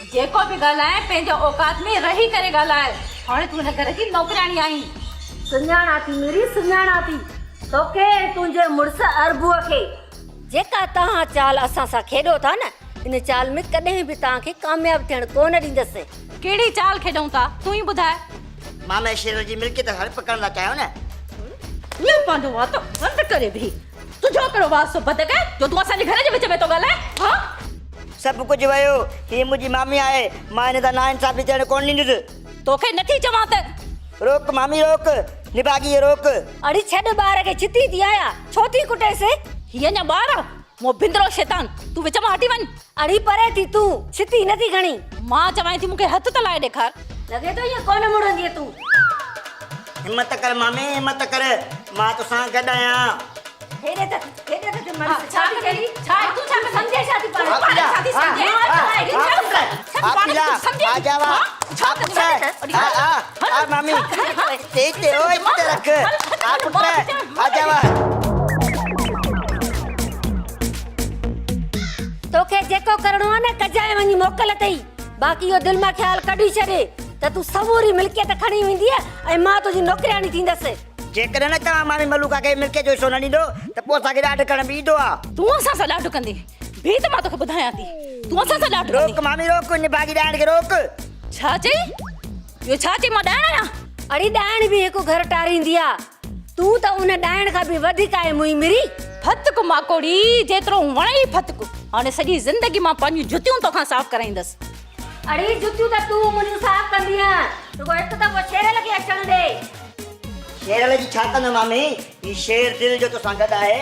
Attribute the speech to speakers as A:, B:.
A: جيڪو به ڳالهائين پنهنجي اوقات ۾ رهي ڪري ڳالهاء. هاڻي تون هن گهر جي نوڪرياڻي آهين.
B: سڃاڻان ٿي ميري سڃاڻان ٿي توکي ۽ تنهنجي مڙس اربوء کي. جيڪا توهان چال اسان سان کيڏو ٿا نه ان چال ۾ ڪڏهن به توهان کي ڪامياب ٿيڻ ڪونه ڏيندس.
A: ڪهڙي چال کيڏون ٿا تون ئي ٻڌاء.
C: مامي شيرل جي ملڪيت هڙپ ڪرڻ ٿا چاهيو نه.
A: ايئن پنهنجو وات بند ڪري بيهه. تنهنجو ڪهڙو واسطو بدڪ جو تون اسان جي گهر جي وچ ۾ ٿو ڳالهائين ها.
C: سڀ ڪجهه ويو. هيء منهنجي مامي آهي. مان هن سان ناانصافي ٿيڻ ڪونه ڏيندس.
A: توکي نٿي چوان ته.
C: روڪ مامي روڪ. نڀاڳيء روڪ.
B: اڙي ڇڏ ٻار کي ڇتي ٿي آهيان. ڇو ٿي ڪٽيس؟
A: هيء اڃا ٻار آ. مون بندرو شيطان. تون وچ مان هٽي وڃ.
B: اڙي پري ٿي تون. ڇتي نٿي کڻي.
A: مان چوانء ٿي مون کي هٿ ته لائي ڏيکار.
B: لڳي ٿو ائين ڪونه مڙندينء تون.
C: همت ڪر مامي همت ڪر. مان توسان گڏ آهيان.
B: هيڏي ته هيڏي ته مرس
A: ڇا ٿي ڪرين؟ ڇا تون ڇا ٿي
B: سمجهين ڇا ٿي پاڻ؟
C: ها پيلا ها پيلا ها جاوا ها پٽ ها ها ها مامي تي تي او هتي رک ها پٽ ها جاوا.
B: توکي جيڪو ڪرڻو آهي نه ڪجانء وڃي موڪل اٿئي باقي اهو دل مان خيال ڪڍي ڇڏ ته تون سموري ملڪيت کڻي ويندينء ۽ مان تنهنجي نوڪرياڻي ٿيندس.
C: جيڪڏهن نه توهان مامي ملوڪا کي ملڪيت جو حصو نه ڏيندو ته پوء اسان کي ڏاڍ ڪرڻ به ايندو آ.
A: تون اسان سان ڏاڍ ڪندين؟ بيهه ته مان توکي ٻڌايان ٿي. تون اسان سان ڏاڍ ڪندين.
C: روڪ مامي روڪ نڀاڳي ڏائڻ کي روڪ.
A: ڇا چئي؟ اهو ڇا چئي مان ڏائڻ آهيان؟
B: اڙي ڏائڻ به هڪ گهر ٽاريندي آ. تون ته ان ڏائڻ کان به وڌيڪ آهين منهنجي مري.
A: ڦتڪ ماڪوڙي جيترو وڻئي ڦتڪ. هاڻي سڄي زندگي مان پنهنجون جتيون توکان صاف ڪرائيندس.
B: اڙي جتيون ته تون منهنجون صاف ڪندينء. رڳو هڪ دفعو شيرل کي اچڻ ڏي.
C: شيرل جي ڇا ڪندو مامي، هي شير دل جو توسان گڏ آهي.